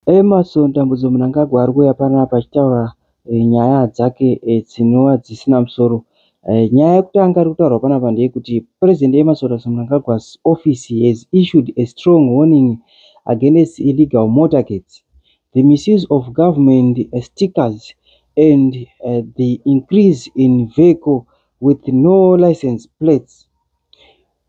Emmerson Dambudzo Mnangagwa ari kuuya panapa achitaura nyaya dzake dzinova dzisina musoro. Nyaya yekutanga iri kutaurwa panapa ndeyekuti President Emmerson Mnangagwa's office has issued a strong warning against illegal motorcades, the misuse of government stickers and the increase in vehicle with no license plates.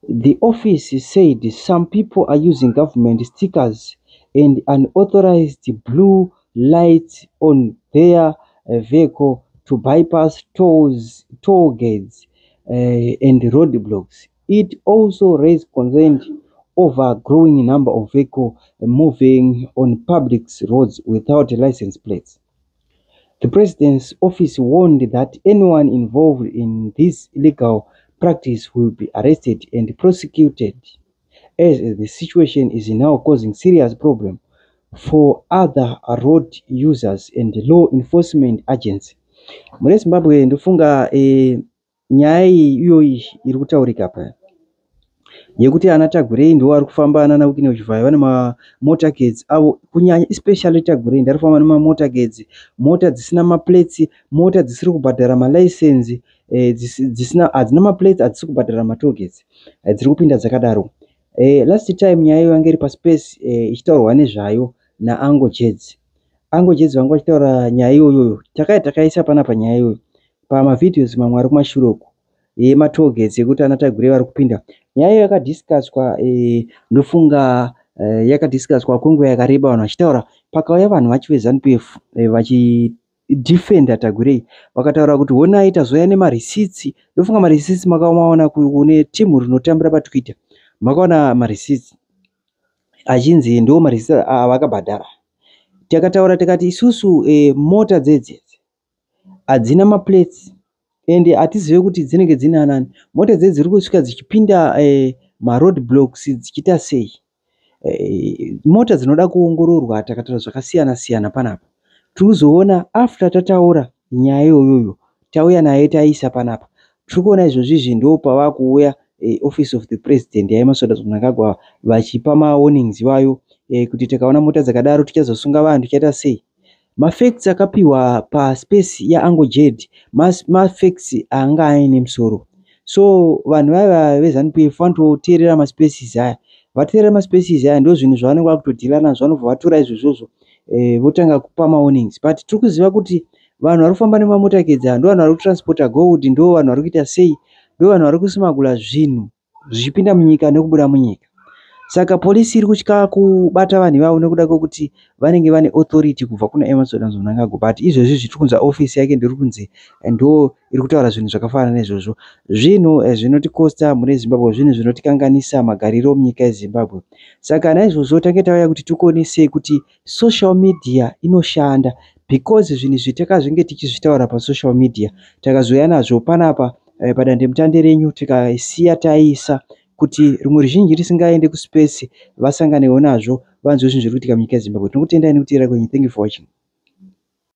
The office said some people are using government stickers and unauthorized blue lights on their vehicle to bypass tolls, toll gates and roadblocks. It also raised concern over growing number of vehicles moving on public roads without license plates. The president's office warned that anyone involved in this illegal practice will be arrested and prosecuted, as the situation is now causing serious problem for other road users and law enforcement agents. Mune Zimbabwe, ndofunga nyaya iyi iyoyi iri kutaurika pa yekuti ana Tagwirei ndo vari kufamba nana Wicknell Chivayo vane mamotorcades avo, kunyanya especially Tagwirei ndari kufamba nemamotorcades, mota dzisina maplates, mota dzisiri kubhadhara malicense, dzisina, hadzina maplates, hadzisi kubhadhara matollgates, dziri kupinda dzakadaro. Last time nyaya iyo yanga iri paspace ichitaurwa nezvayo naAngo Jeds. Ango Jeds vanga vachitaura nyaya iyoyoyo. Takaisa panapa nyaya iyoyo pamavideos mamwe ari kumashure uku yematollgates ekuti ana Tagwirei vari kupinda. Nyaya iyo yakadiscusswa, ndofunga yakadiscusswa kwenguva yakareba vanhu vachitaura. Pakauya vanhu vacho veZANU PF vachidefenda Tagwirei, vakataura kuti honai, tazouya nemareceipts. Ndofunga mareceipts makamaona kune timu rinotambira paTwitter, makaona mareceipts achinzi ndo mareceipts avakabhadhara. Takataura tikati isusu mota dzedzi hadzina maplates ende hatizive kuti dzinenge dzine anani. Mota dzedzi dziri kusvika dzichipinda maroad blocks dzichiita sei? Mota dzinoda kuongororwa. Takataura zvakasiyana siyana panapa. Tiri kuzoona after tataura nyaya iyoyoyo, tauya nayo taisa panapa. Tiri kuona izvozvi izvi ndo pava kuuya Office of the President yaEmmerson Mnangagwa vachipa mawarnings vayo kuti tikaona mota dzakadaro tichazosunga vanhu, tichaita sei. Mafacts akapiwa paspace yaAngo Jed mafacts anga aine musoro, so vanhu vaiva veZANU PF vanototeerera maspaces aya. Vateerera maspaces aya, ndo zvinhu zvavanenge vakutodeala nazvo. Vanobva vatora izvozvozvo votanga kupa mawarnings, but tiri kuziva kuti vanhu vari kufamba nemamotorcades aya ndo vanhu vari kutransporta gold, ndo vanhu vari kuita sei, ndo vanhu vari kusmuggla zvinhu zvichipinda munyika nekubuda munyika. Saka polisi iri kutya kubata vanhu ivavo nekuda kwekuti vanenge vane authority kubva kuna Emmerson Mnangagwa. But izvezvi zvitiri kunzi ofisi yake ndiri kunzi ndo iri kutaura zvinhu zvakafanana naizvozvo. Zvinhu zvinotikosta mune Zimbabwe, zvinhu zvinotikanganisa magariro munyika yeZimbabwe. Saka naizvozvo tange tauya kuti tikuonesei kuti social media inoshanda, because zvinhu izvi takazvinge tichizvitaura pasocial media, takazouya nazvo panapa padandemutande renyu, tikasiya taisa kuti rimwe ruzhinji risingaende kuspace vasanganewo nazvo, vanzwe zvinhu zviri kuitika munyika yeZimbabwe. Tinokutendai nekuteerera kwenyu. Thank you for watching.